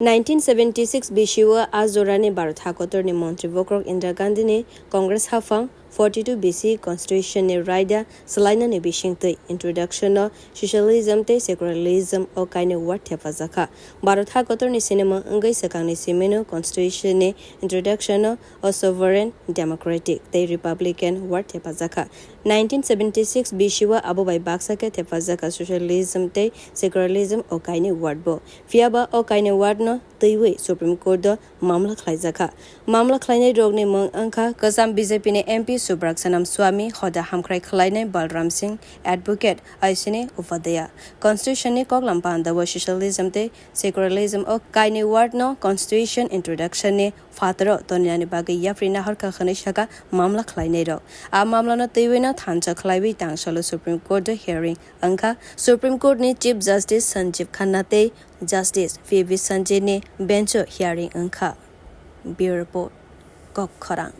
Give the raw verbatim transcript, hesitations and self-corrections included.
Nineteen seventy six bisio a jorani Bharat hakotorni montri bokrok Indira Gandhini Congress haphang forty two B C constitution ni raida swlainani bisingtwi introduction no socialism tei secularism o kainwi word thepajakha. Bharat hakotorni sinimung wngwi swkangni simino constitution ni introduction no o sovereign, democratic tei republican word thepajakha. Nineteen seventy six bisio abo bai baksa khe thepajakha socialism tei secularism o kainwi word bo. Phiyaba o kainwi word no twiwi Supreme Court o mamla khlaijakha. Mamla khlainai rokni mung wngkha kwcham B J P ni M P Subrak Sanam Swami, hoda hamkrai khlainai Balram Singh, advocate Ashwini Upadhyaya. Constitution ni koklam pandao socialism tei secularism o kainwi word no constitution introduction ni phataro toninani bagwi yapri nahorkha hwnwi saka mamla khlainai rok. A mamla no twiwi no thansa khlaiwi tangsalo Supreme Court o hearing wngkha. Supreme Court ni Chief Justice Sanjeev Khanna tei Justice P V Sanjay ni bench o hearing wngkha. Bureau Report, Kok Khorang.